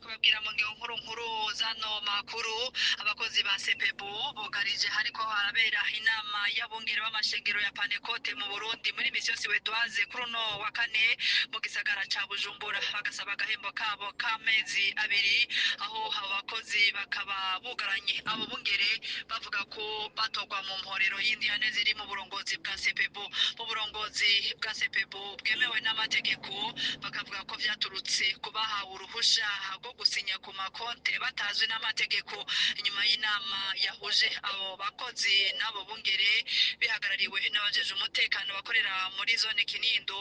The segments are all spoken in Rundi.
Kubabwira mu ngingo nkuru nkuru zano makuru, abakozi ba CEPEBU bugarije hariko harabera inama y'abungere b'amashengero ya Pantekote mu Burundi muri mission suédoise kuri uno wa kane mu gisagara ca Bujumbura, bagasaba agahembo kabo k'amezi 2. Aho abo bakozi bakaba bugaranye abo bungere, bavuga ko batorwa mu mporero y'indiyane ziri mu burongozi bwa CEPEBU, mu burongozi bwa CEPEBU bwemewe n'amategeko. Bakavuga ko vyaturutse ku bahawe uruhusha rwo gusinya ku makonte batazwi n'amategeko. Inyuma y'inama yahuje abo bakozi n'abo bungere, bihagarariwe n'abajeje umutekano bakorera muri zone Kinindo,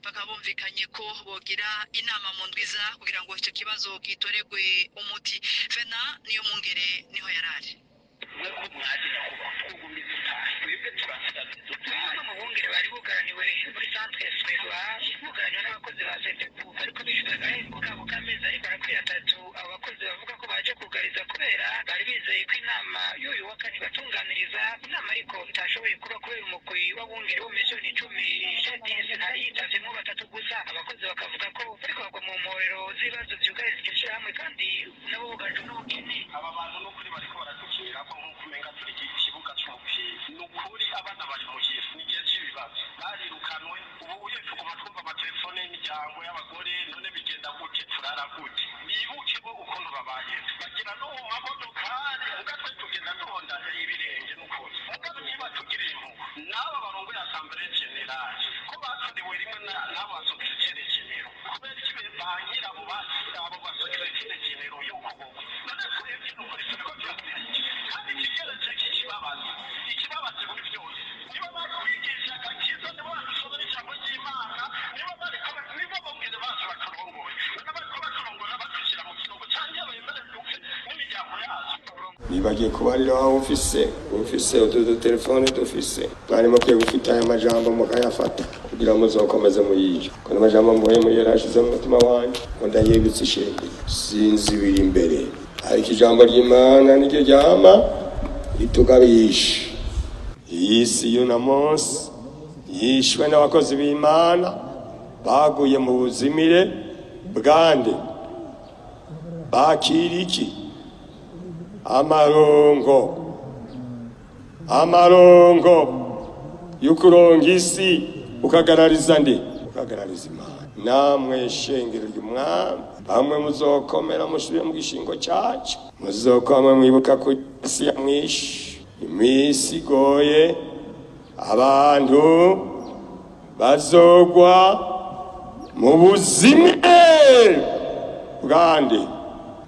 bakaba bumvikanye ko bogira inama mu ndwiza kugira ngo ico kibazo gitoregwe umuti. Fena niyo mungere niho yarari. Mwebwe mwaje, nyakubahwa, twugumiza utahe, twebwe turasabye dutahe. Bamwe mu bungere bari bugaraniwe muri centre suédoise, bugaraniwe n'abakozi ba CEPEBU, ariko bishyuza agahembo kabo k'amezi ariko arakwiye 3. Abo bakozi bavuga ko baje kugariza kubera bari bizeye ko inama y'uyu wa kane batunganiriza inama, ariko itashoboye kuba kubera umugwi w'abungere bo misiyoni 10 G10 ntayitavyemwo batatu gusa. Abakozi bakavuga ko bariko bagwa mu mporero z'ibibazo vyugarije iryo shirahamwe, kandi nabo bugarijwe n'ubukene. Aba bantu n'ukuri bariko baradukinira ko nk'uko umenga turi ikibuga c'umupira. Ni ukuri, abana bari muhira, ni igihe c'ibibazo, barirukanwe. Ubu uye tuguma twumva amatelefone y'imiryango y'abagore. None bigenda gute? Turara gute? Bibuke bo ukuntu babayeho, bagira no mu mamodokari, muga twe tugenda duhonda ibirenge. N'ukuri mugabo niba tugirira impuhwe n'aba barongoye assemblée générale, ko baturiwe rimwe n'abo ba secrétaires généraux, kubera iki bankira abo basi, abo ba secrétaires généraux yuko bobo? None twebwe n'ukuri turiko turatera iki? Kandi ikigeretse k'ikibabaza, ikibabaza muri byose, niba batwigisha agakiza, niba badusomera ijambo ry'Imana, niba bariko, niba bongere bacu baturongoye, none bariko baturongora badushyira mu kinogo, canke bemere dupfe n'imiryango yacu? Nibagiye kubarira aho ufise utu dutelefone dufise, mwari mukwiye gufita aya majambo mukayafata kugira ngo muzokomeze muyige, ko n'amajambo mvuye muri yarashize mu mutima wanje ngo ndayibutse ishengero. Sinzi ibiri imbere, ariko ijambo ry'Imana niryo ryama ritugabisha. Iyi si y'uno munsi yishwe n'abakozi b'Imana baguye mu buzimire bwande bakira iki? Amarongo, amarongo y'ukuronga isi, ukagarariza nde? Ukagarariza Imana. Namwe shengero ry'Umwami, bamwe muzokomera musubire mu gishingo cyacu, muzokwama mwibuka ko isi yamwishe. Iminsi igoye, abantu bazogwa mu buzimire bwande?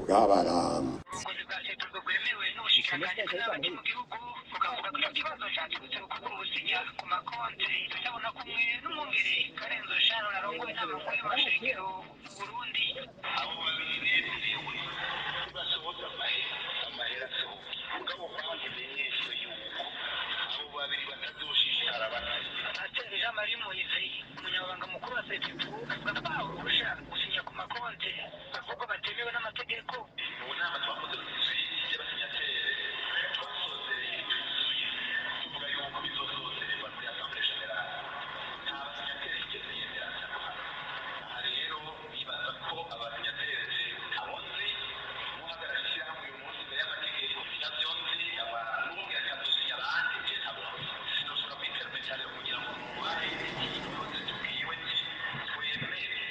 Bw'abaramu. Ubuyobozi bwa CEPEBU bwemewe n'ubushikiranganji bw'abandi mu gihugu bukavuga ko icyo kibazo cyaturutse ku kubura ubusinya ku makonti. Tutabona kumwe n'umwungere Karenzo Sharon arongoye inama nkuru y'amashengero mu Burundi. Abo babiri rero jewe basohoza amahera, amahera asohoke, mugabo kwanza imenyeshwe yuko abo babiri batazoshishikara basinya. Pasiteri Jean Marie Muhizi, umunyamabanga mukuru wa CEPEBU, avuga ko bahawe uruhusha gusinya ku makonti bavuga batemewe n'amategeko. Mu nama twakoze y'aba signataires, twasozereye tuzuye tuvuga yuko bizosozererwa muri assemblée générale. Nta ba signataires yigeze yemera aha. Rero bibaza ko aba signataires abo nzi, n'uhagarariye ishyirahamwe uyu munsi imbere y'amategeko navyo nzi, n'umwe akazosinya abandi, je ntabwo sinoshobora kwi permettre rero kugira ngo nubahe ikintu yose tubwiwe nti twemere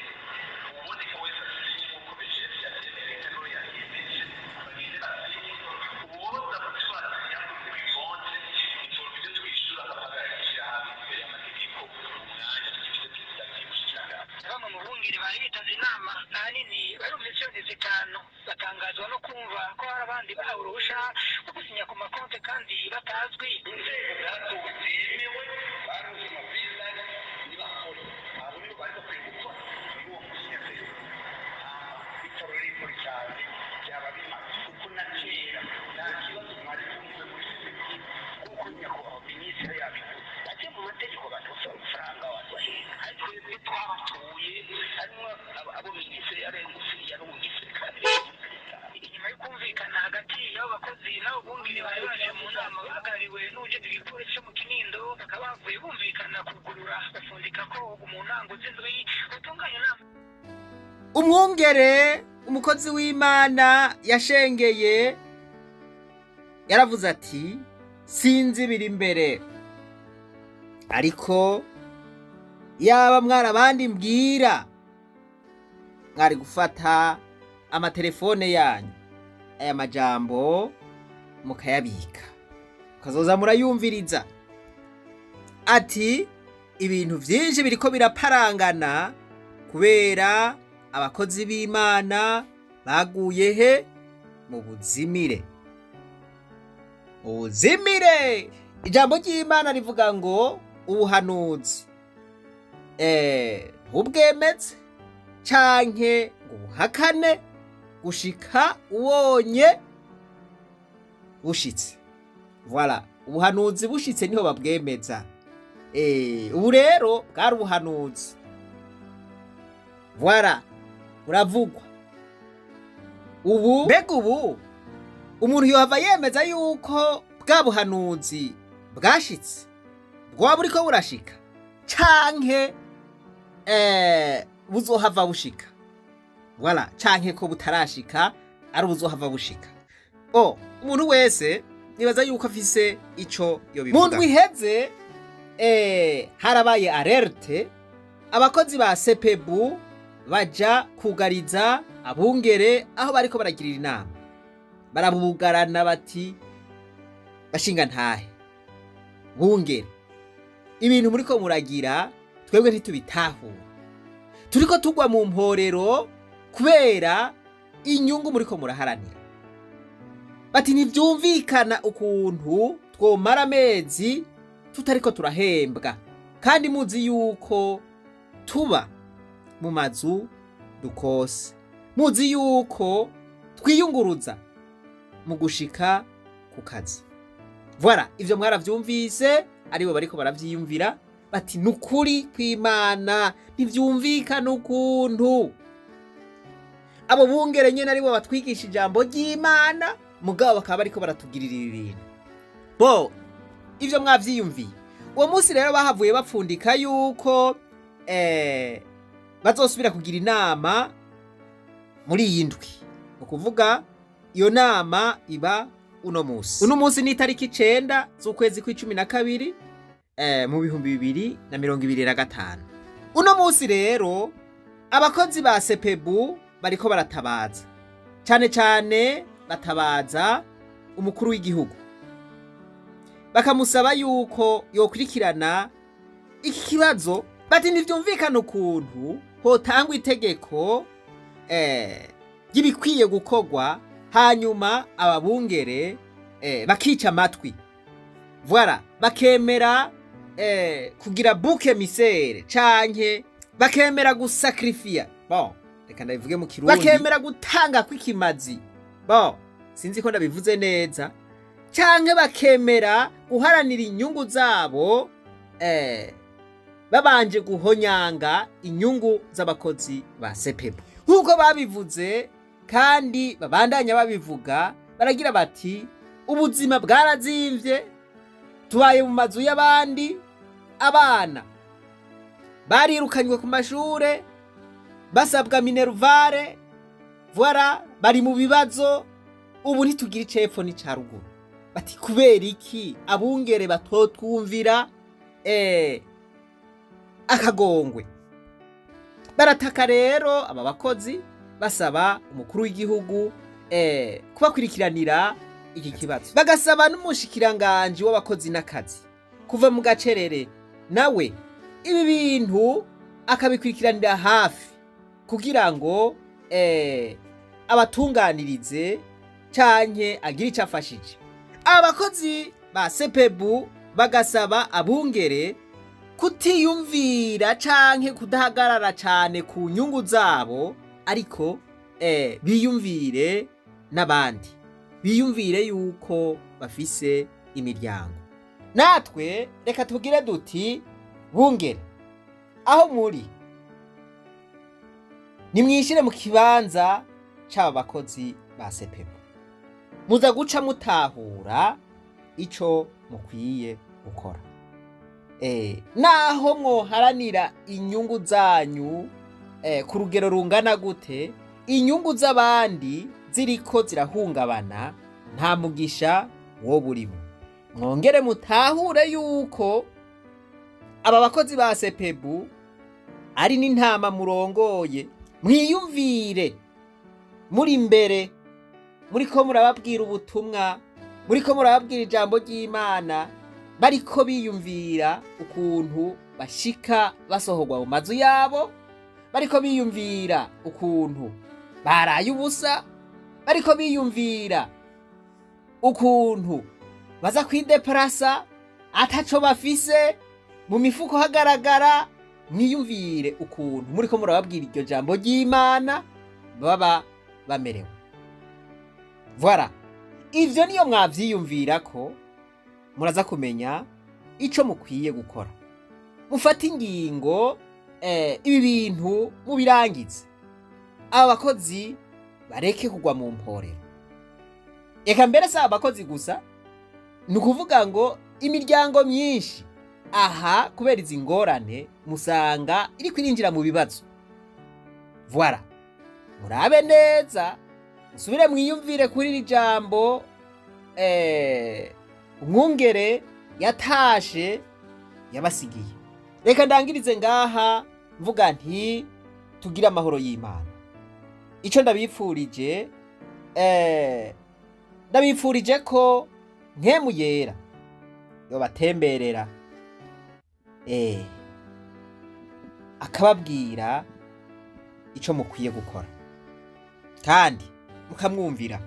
uboneka wese asinye nk'uko BGF yavyemeye, interuro yayemeje, bagende basinye. Uwoza kutwasinya kw'ikonte itora ibyo twishyura, agahagarara ishyirahamwe imbere y'amategeko mu mwanya tugifite perezida w'umushikiranganji. Bamwe mu bungeri bari bitavye inama, ahanini bari mu misiyoni 5, batangazwa no kumva ko hari abandi bahawe uruhusha rwo gusinya ku makonti kandi batazwi. Inzego zatowe zemewe, baronse amabwiriza, nibakore. Abo nibo bari bakwiye gukora muri uwo mu signataire. Bitaro rero cyane byaba bimaze kuko na kera nta kibazo mwari bumve muri CEPEBU, kuko nyakubahwa minisitiri yabivuze ate mu mategeko abantu basaba amafaranga, abantu bahembwa, ariko twebwe twabatoye harimo abo minisitiri yarengutse, yarungitse kandi. Inyuma yo kumvikana hagati y'abo bakozi n'abo bungeri bari baje mu nama bahagarariwe n'uwujejwe igipolisi cyo mu Kinindo, bakaba bavuye bumvikana kugurura, bafundika ko mu ntango z'indwi batunganya inama. Umwungere. Umukozi w'Imana yashengeye yaravuze ati sinzi biri imbere, ariko yaba mwari abandi mbwira mwari gufata amatelefone yanyu, aya majambo mukayabika, mukazoza murayumviriza. Ati ibintu vyinshi biriko biraparangana kubera abakozi b'Imana baguye he mu buzimire. Ubuzimire, ijambo ry'Imana rivuga ngo ubuhanuzi ntubwemeze canke ngo ubuhakane gushika ubonye bushitse. Voilà, ubuhanuzi bushitse niho babwemeza. Ubu rero bwari ubuhanuzi, voilà, buravugwa ubu. Mbega ubu umuntu yohava yemeza yuko bwa buhanuzi bwashitse, bwoba buriko burashika, canke buzohava bushika? Voilà, canke ko butarashika ari buzohava bushika. O umuntu wese nibaza yuko afise ico yobivuga. Mu ndwi iheze harabaye alerte, abakozi ba Sepebu baja kugariza abungere aho bariko baragirira inama, barabugarana bati bashinga ntahe bungere, ibintu muriko muragira twebwe ntitubitahura, turiko tugwa mu mporero kubera inyungu muriko muraharanira. Bati ntivyumvikana ukuntu twomara amezi tutariko turahembwa, kandi muzi yuko tuba mu mazu dukose, muzi yuko twiyunguruza mu gushika ku kazi. Voilà, ivyo mwaravyumvise, aribo bariko baravyiyumvira bati nukuri kw'Imana ntivyumvikana ukuntu abo bungere nyene aribo batwigisha ijambo ry'Imana, mugabo bakaba bariko baratugirira ibi bintu. Bo ivyo mwavyiyumviye. Uwo munsi rero bahavuye bapfundika yuko bazosubira kugira inama muri iyi ndwi. Ni ukuvuga iyo nama iba uno munsi. Uno munsi ni itariki 9 z'ukwezi kw'icumi na kabiri mu 2025. Uno munsi rero abakozi ba Sepebu bariko baratabaza, cane cane batabaza umukuru w'igihugu, bakamusaba yuko yokurikirana iki kibazo. Bati ntivyumvikana ukuntu hotangwa itegeko ry'ibikwiye gukorwa, hanyuma ababungere bakica amatwi. Voilà, bakemera kugira bouc émissaire, canke bakemera gusacrifier. Bon, reka ndabivuge mu Kirundi, bakemera gutanga kw'ikimazi. Bon, sinzi ko ndabivuze neza. Canke bakemera guharanira inyungu zabo babanje guhonyanga inyungu z'abakozi ba Sepebu, nk'uko babivuze kandi babandanya babivuga. Baragira bati ubuzima bwarazimvye, tubaye mu mazu y'abandi, abana barirukanywe ku mashure basabwa minerval, voilà, bari mu bibazo ubu ntitugira icepfo n'ica ruguru. Bati kubera iki abungere batotwumvira akagongwe? Barataka rero aba bakozi, basaba umukuru w'igihugu kubakurikiranira iki kibazo, bagasaba n'umushikiranganji w'abakozi n'akazi kuva mu gacerere, nawe ibi bintu akabikurikiranira hafi kugira ngo abatunganirize canke agire ico afashije. Abakozi ba Sepebu bagasaba abungere kutiyumvira canke kudahagarara cane ku nyungu zabo, ariko biyumvire n'abandi, biyumvire yuko bafise imiryango. Natwe reka tubwire duti bungere aho muri, nimwishire mu kibanza c'aba bakozi ba Sepebu, muza guca mutahura ico mukwiye gukora. Naho mwoharanira inyungu zanyu ku rugero rungana gute, Inyungu z'abandi ziriko zirahungabana, nta mugisha wo burimo. Mwongere mutahure yuko aba bakozi ba sepebu ari n'intama murongoye. Mwiyumvire muri imbere muriko murababwira ubutumwa, muriko murababwira ijambo ry'Imana, bariko biyumvira ukuntu bashika basohorwa mu mazu yabo, bariko biyumvira ukuntu baraye ubusa, bariko biyumvira ukuntu baza kwideparasa ataco bafise mu mifuko hagaragara. Mwiyumvire ukuntu muriko murababwira iryo jambo ry'Imana baba bamerewe. Voilà, ivyo niyo mwavyiyumvira ko muraza kumenya ico mukwiye gukora. Mufate ingingo, ibi bintu mubirangize, aba bakozi bareke kugwa mu mporero. Eka mbere si abakozi gusa, ni ukuvuga ngo imiryango myinshi aha kubera izi ngorane musanga iriko irinjira mu bibazo. Voilà, murabe neza, musubire mwiyumvire kuri iri jambo umwungere yatashe yabasigiye. Reka ndangirize ngaha mvuga nti tugire amahoro y'Imana. Icyo ndabipfurije, ndabipfurije ko Mpwemu Yera yobatemberera, akababwira icyo mukwiye gukora kandi mukamwumvira.